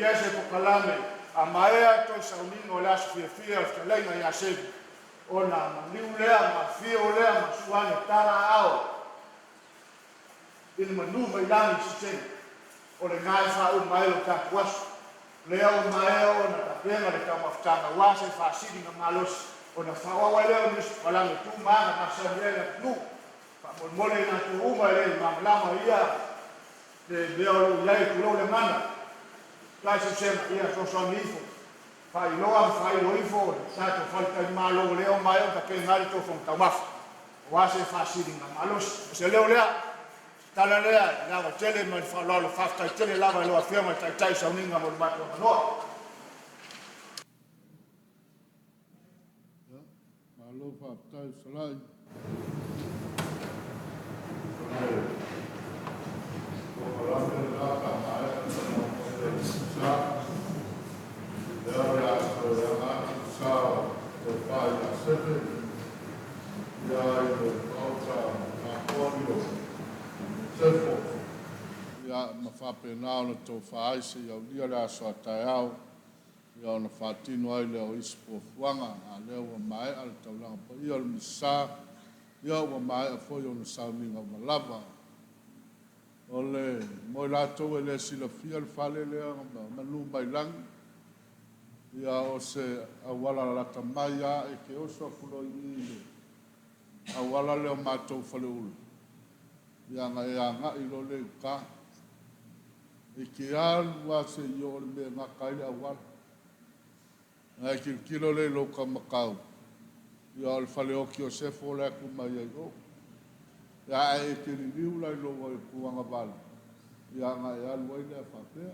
i ai se polokalame a maea le toe sauniga o le aso fiafia o le fetalaiga ia Seve ona maliu lea ma afio lea ma sua ane tala aao i le manu mai lagi i Sisena. O lena e faauma ai lo tatou aso. Lea ua maea ona tapena le taumafataga aua se faasiligamalosi ona faaauau ai lea o nisi polokalame tu ma aga masani ai le atunuu. Faamolemole i latou uma e le malamalama i ia le mea o lo o i ai, tulou le gagana, tai Sisena, ia fesoasoani ifo, faailoa ma faailo ifo le tatou faletalimalo o lea ua maea ona tapena ai le tou fono taumafa aua se faasiligamalosi. O se leo lea, se tala lea i le ava tele ma le faaaloalo. Faafetai tele lava i lau Afioga i le Taitai sauniga mo le matou avanoa. Malo faafetai fetalai. Ia ma faapena ona tofa ai seia aulia le aso a taeao, ia ona faatino ai lea o isi fuafuaga. A lea ua maea le taulaga paia o le Misasa, ia ua maea foi ona sauniga uma lava. O le mo i latou e le silafia le fale lea ma manu mai lagi, ia o se auala lalata mai lava e te oso atu loa i i i le auala lea o matou Faleula, ia ona e agai loa lea i uta. E te alu lava seia oo i le mea e gata ai le auala. Ona e tilotilo lea i lou taumatau, ia o le faleoti o Sefo la e tu mai ai i o. Ia ae e te liliu la i lou itu agavale, ia ona e alu ai lea faapea.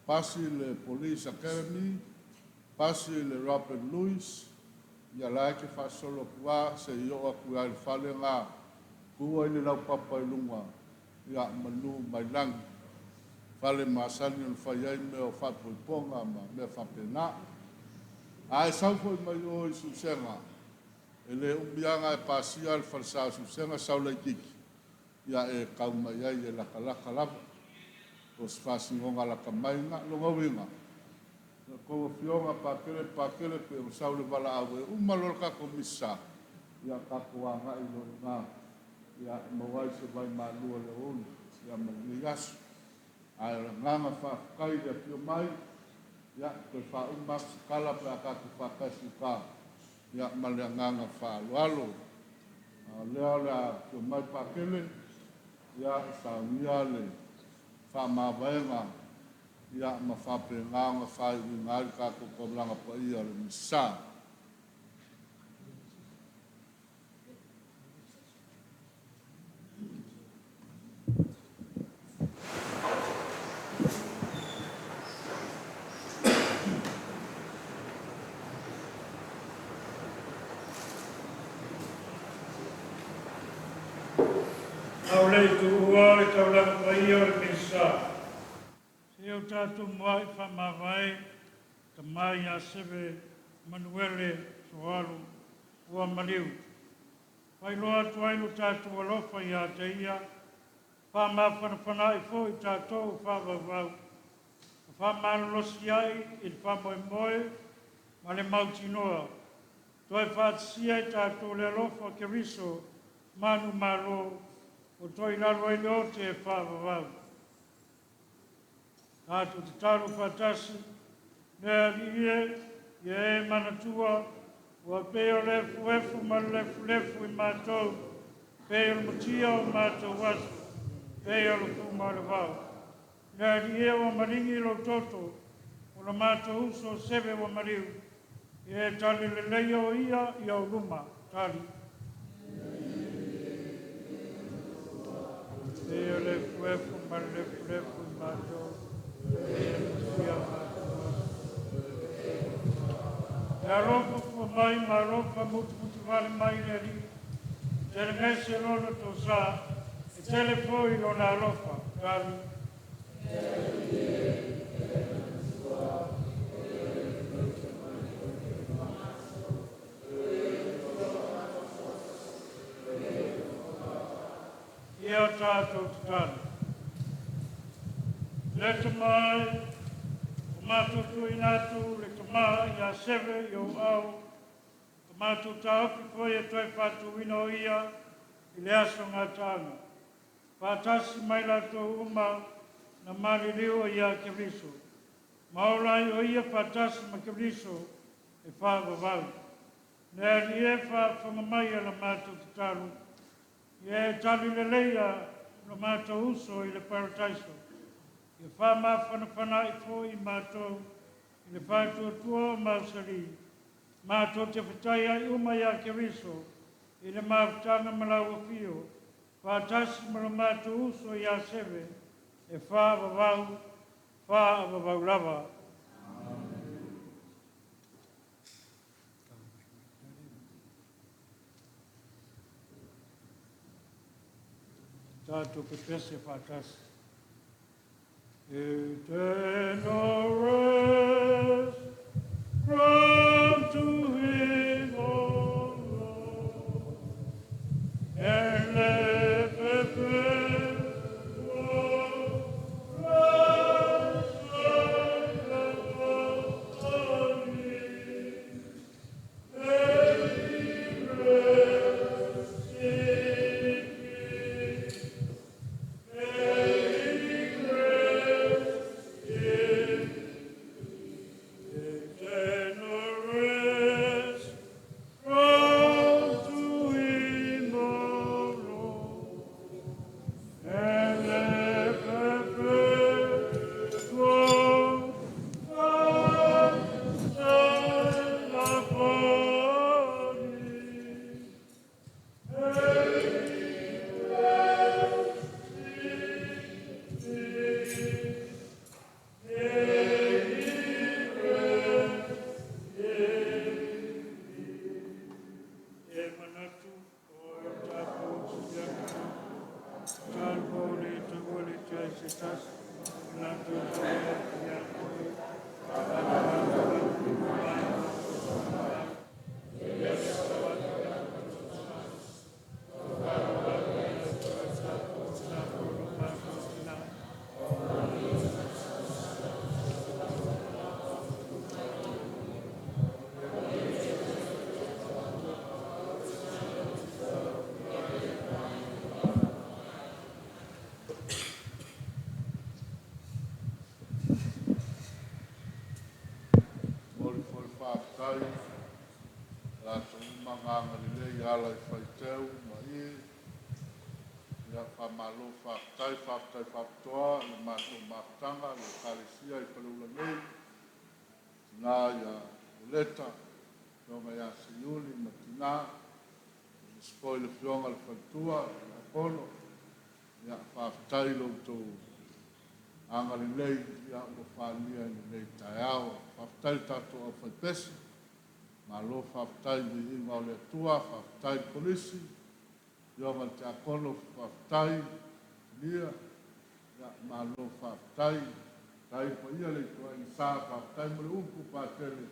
Pasi le Police Academy, pasi le Robert Louis, ia la e te faasolo atu lava seia oo atu i le fale lena, tu ai le laupapa i luga, ia manu mai lagi. Fale masani ona fai ai mea o faaipoipoga ma mea faapena. A e sau foi mai o i Susega, e le umi lava ona e pasia le falesa o Susega sau laitiiti, ia e tau mai ai e latalata lava. O se faasinoga lata mai lena. Lona uiga, a outou afioga, Pakele, Pakele, pei ona sau le valaau e uma loa le tatou Misa, ia tatou agai loa i ina, ia e maua ai se vaimalu o le aoauli, ia ma lenei aso. Ae o le agaga faafetai i le afio mai, ia, toe faauma atu se tala pe a tatou faatasi i uta, ia, ma le agaga faaaloalo. A o lea o le a afio mai Pakele, ia, e saunia le faamavaega, ia, ma faapena ona faaiuina ai le tatou taulaga paia o le Misa. A o le i tuua le taulaga paia o le Misa, se o tatou muai faamavae Tama ia Seve Manuele Soalu ua maliu. Faailoa atu ai lo tatou alofa ia te ia, faamafanafanaai foi tatou faavauvau, ma faamalolosi ai i le faamoemoe ma le mautinoa, toe faatasia i tatou le alofa o Keriso manumalo, ua toe i lalo ai le ote e faavavau. Tatou tatalo faatasi, le Alii e, ia e manatua, ua pei o le efuefu ma le lefulefu i matou, pei o le mutia o matou aso, pei o le fuma o le vao. Le Alii e, ua maligi lou toto, o le matou uso o Seve ua maliu, ia e tali lelei o ia i ou luma. Tali. Pei o le efuefu ma le lefulefu i matou, pei o le mutia o matou aso. E alofa fua mai ma alofa mutumutuvale mai le Alii, e telegese lona tosa, e tele foi lona alofa. Tali. Ia tatou tatalo. Leta mai, matou tuuina atu le tama ia Seve i ou aao, O matou taofi foi e toe faatuina o ia i le aso gataaga, faatasi ma i latou uma na maliliu ia Keriso, ma ola ai o ia faatasi ma Keriso e faavavau. Le Alii e, faafofoga mai i la matou tatalo, ia e tali leleia lo matou uso i le Parataiso, ia faamafanafana'i foi matou i le faatuatua o mausali, matou te fetaiai uma iā Keriso i le mafutaga ma lau afio, faatasi ma lo matou uso iā Seve, e faavavau, faavavau lava. Tatou pepese faatasi. Eternal rest, grant to him, O Lord, and let perpetual light shine upon him. May he rest in peace. May he rest in eternal rest. Grant to him, O Lord, and let perpetual light shine upon him. May he rest in peace. May he rest in peace. E manatu o e tatou siaki, talo le taua le tai se tasi, latou taua ia oe, Momoli foi le faafetai i latou uma na agalelei e ala i faiteu ma ie. Ia, faamalo faafetai, faafetai faapitoa i le matou mafutaga i le Ekalesia i Faleula nei, tina ia Loleta, afioga ia Seiuli ma tina, aemaise foi le afioga i le faletua ia Apolo. Ia, faafetai i lo outou agalelei ia ua faaalia i lenei taeao. Faafetai i le tatou aufaipese, malo faafetai i le viiga o le Atua, faafetai i le Kolisi, afioga i le Tiakono, faafetai, Lia, ia malo faafetai. Faafetai i le paia o le ituaiga sa, faafetai mo le upu Patele,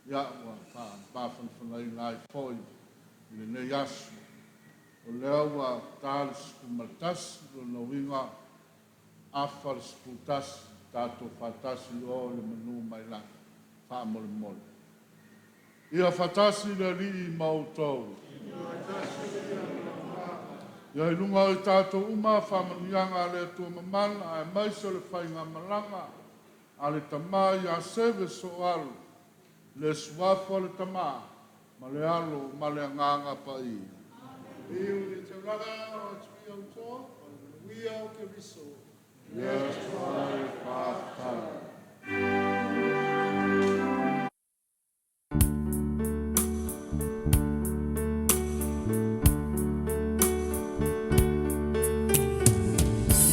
ia ua faamafanafanaina ai foi i lenei aso. O lea ua ta le 11, lona uiga afa le 11, tatou faatasi i o i le manu mai lagi. Faamolemole. Ia faatasi le Alii ma outou. Ia i luga o i tatou uma faamanuiaga a le Atua Mamana, aemaise o le faigamalaga a le Tama ia Seve Sooalo, le Suafa o le Tama ma le Alo ma le Agaga Paia. Viu le taulaga o Atuia outou, ma le manuia o Keriso. Le Atua e faafetai.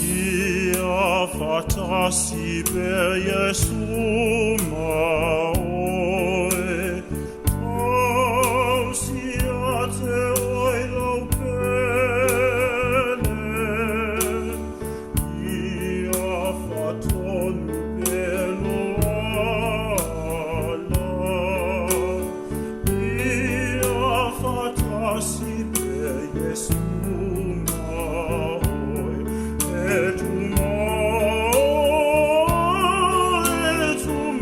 Ia faatasi pea Iesu ma oe, tausi ia te oe lau pele. Ia faatonu pea lou ala. Ia faatasi pea Iesu ma oe, e tumau, e tumau.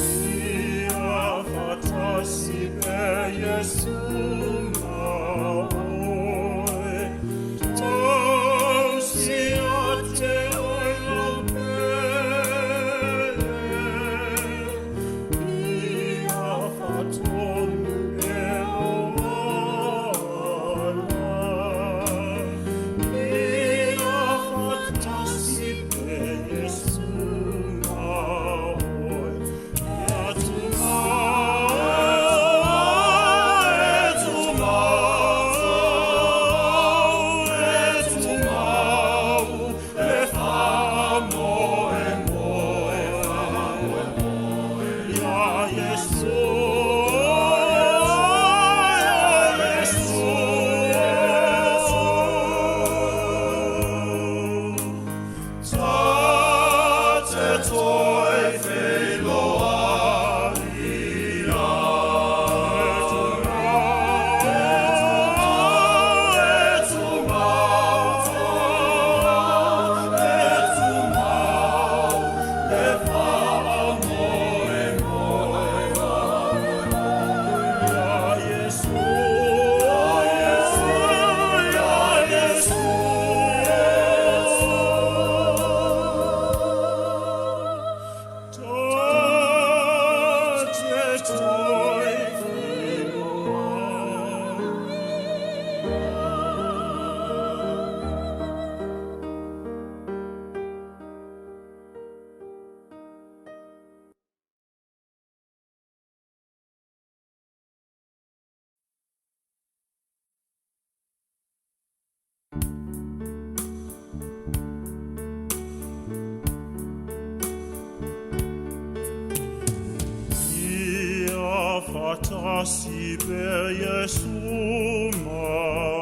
Ia faatasi pea Iesu ma oe, tausi ia te oe lau pele. Ia faatonu pea lou ala. Ia faatasi pea Iesu ma oe. Ia faatasi pea Iesu ma.